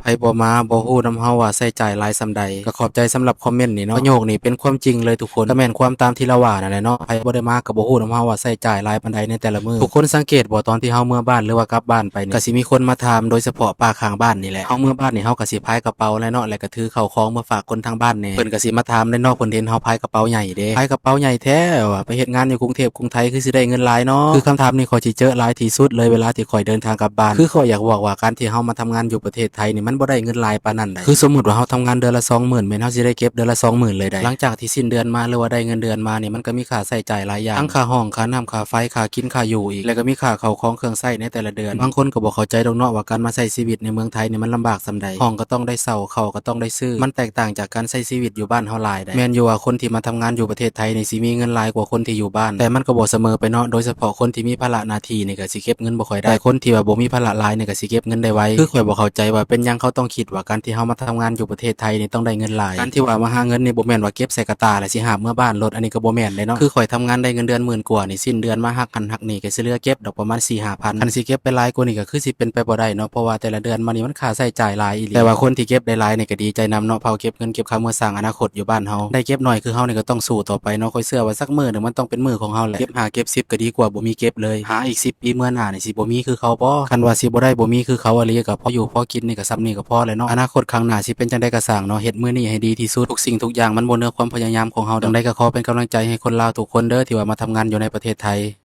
ຜບໍ່ມາບໍ່ຮູ້ນຳເຮົາວ່າໃຊ້ຈ່າຍຫຼາຍສ່ຳໃດ. ກໍຂອບໃຈສຳລັບຄອມເມັນນີ້ເນາະ. ປະໂຫຍກນີ້ເປັນຄວາມຈິງເລີຍທຸກຄົນ. ກໍແມ່ນຄວາມຕາມທີ່ລາວວ່ານັ້ນແຫຼະເນາະ. ໃຜບໍ່ໄດ້ມາກໍບໍ່ຮູ້ນຳເຮົາວ່າໃຊ້ຈ່າຍຫຼາຍປານໃດໃນແຕ່ລະມື້. ທຸກຄົນສັງເກດບໍ່ ຕອນທີ່ເຮົາເມືອບ້ານ ຫຼືວ່າກັບບ້ານໄປນີ້ ກໍຊິມີຄົນມາຖາມ ໂດຍສະເພາະປ້າຂ້າງບ້ານນີ້ແຫຼະ. ເຮົາເມືອບ້ານນີ້ ເຮົາກໍຊິພາຍກະເປົາແຫຼະເນາະ ແລະກໍຖືເຂົ້າຂອງມາຝາກຄົນທາງບ້ານແດ່. ເພິ່ນກໍຊິມາຖາມແຫຼະເນາະ ເພິ່ນເຫັນເຮົາພາຍກະເປົາໃຫຍ່ເດ້. ພາຍກະເປົາໃຫຍ່ແທ້ວ່າ ໄປເຮັດງານຢູ່ກຸງເທບກຸງໄທ ຄືຊິໄດ້ເງິນຫຼາຍເນາະ. ຄືຄຳຖາມນີ້ ຂ້ອຍຊິເຈີຫຼາຍທີ່ສຸດເລີຍ ເວລາທີ່ຂ້ອຍເດີນທາງກັບບ້ານ. ຄືຂ້ອຍຢາກບອກວ່າ ການທີ່ເຮົາມາທຳງານຢູ່ປະເທດໄທນີ້ ມັນບໍ່ໄດ້ເງິນຫຼາຍປານນັ້ນໃດ. ຄືສົມມຸດວ່າເຮົາທຳງານເດືອນລະສອງໝື່ນ ແມ່ນເຮົາຊິໄດ້ເກັບເດືອນລະສອງໝື່ນເລີຍໃດ. ຫຼັງຈາກທີ່ສິ້ນເດືອນມາ ຫຼືວ່າໄດ້ເງິນເດືອນມານີ້ ມັນກໍມີຄ່າໃຊ້ຈ່າຍຫຼາຍຢ່າງ ທັງຄ່າຫ້ອງ ຄ່ານ້ຳ ຄ່າໄຟ ຄ່າກິນ ຄ່າຢູ່ອີກ ແລະກໍມີຄ່າເຂົ້າຂອງເຄື່ອງໃຊ້ໃນແຕ່ລະເດືອນ. ບາງຄົນກໍບໍ່ເຂົ້າໃຈດອກເນາະວ່າ ການມາໃຊ້ຊີວິດໃນເມືອງໄທນີ້ ມັນລຳບາກສ່ຳໃດ. ຫ້ອງກໍຕ້ອງໄດ້ເຊົ່າ ເຂົ້າກໍຕ້ອງໄດ້ຊື້. ມັນແຕກຕ່າງຈາກການໃຊ້ຊີວິດຢູ່ບ້ານເຮົາຫຼາຍໃດ. ແມ່ນຢູ່ວ່າຄົນທີ່ມາທຳງານຢູ່ປະເທດໄທນີ້ ຊິມີເງິນຫຼາຍກວ່າຄົນທີ່ຢູ່ບ້ານ ແຕ່ມັນກໍບໍ່ສະເໝີໄປເນາະ. ໂດຍສະເພາະຄົນທີ່ມີພາລະໜ້າທີ່ນີ້ ກໍຊິເກັບເງິນບໍ່ຄ່ອຍໄດ້. ແຕ່ຄົນທີ່ວ່າບໍ່ມີພາລະຫຼາຍນີ້ ກໍຊິເກັບເງິນໄດ້ໄວ. ຄືຂ້ອຍບໍ່ເຂົ້າໃຈວ່າ ເປັນຫຍັງເຂົາຕ້ອງຄິດວ່າ ການທີ່ເຮົາມາທຳງານຢູ່ປະເທດໄທນີ້ ຕ້ອງໄດ້ເງິນຫຼາຍ. ການທີ່ວ່າມາຫາເງິນນີ້ ບໍ່ແມ່ນວ່າເກັບໃສ່ກະຕ່າ ແລ້ວຊິຫາບເມືອບ້ານໂລດ. ອັນນີ້ກໍບໍ່ແມ່ນເດ້ເນາະ. ຄືຂ້ອຍທຳງານໄດ້ເງິນເດືອນໝື່ນກວ່ານີ້ ສິ້ນເດືອນມາຫັກຫັ້ນຫັກນີ້ ກໍຊິເຫຼືອເກັບດອກປະມານສີ່ຫ້າພັນ. ຄັນຊິເກັບໄປຫຼາຍກວ່ານີ້ ກໍຄືຊິເປັນໄປບໍ່ໄດ້ເນາະ ເພາະວ່າແຕ່ລະເດືອນມານີ້ ມັນຄ່າໃຊ້ຈ່າຍຫຼາຍອີ່ຫຼີ. ແຕ່ວ່າຄົນທີ່ເກັບໄດ້ຫຼາຍນີ້ ກໍດີໃຈນຳເນາະ ເພາະເກັບເງິນເກັບຄຳເມືອສ້າງອະນາຄົດຢູ່ບ້ານເຮົາ. ໄດ້ເກັບໜ້ອຍຄືເຮົານີ້ ກໍຕ້ອງສູ້ຕໍ່ໄປເນາະ. ຂ້ອຍເຊື່ອວ່າສັກມື້ໜຶ່ງ ມັນຕ້ອງເປັນມື້ຂອງເຮົາແຫຼະ. ເກັບຫ້າເກັບສິບ ກໍດີກວ່າບໍ່ມີເກັບເລີຍ. ຫາອີກສິບປີເມື່ອໜ້ານີ້ ຊິບໍ່ມີຄືເຂົາບໍ່? ຄັນວ່າຊິບໍ່ໄດ້ບໍ່ມີຄືເຂົາອີ່ຫຼີ ກໍພໍຢູ່ພໍກິນນີ້ ກໍສ່ຳນີ້ກໍພໍແລ້ວເນາະ. ອະນາຄົດຂ້າງໜ້າຊິເປັນຈັ່ງໃດກໍຊ່າງເນາະ ເຮັດມື້ນີ້ໃຫ້ດີທີ່ສຸດ. ທຸກສິ່ງທຸກຢ່າງ ມັນບໍ່ເໜືອຄວາມພະຍາຍາມຂອງເຮົາດອກ. ຈັ່ງໃດກໍຂໍເປັນກຳລັງໃຈໃຫ້ຄົນລາວທຸກຄົນເດີ້ ທີ່ວ່າມາທຳງານຢູ່ໃນປະເທດໄທ.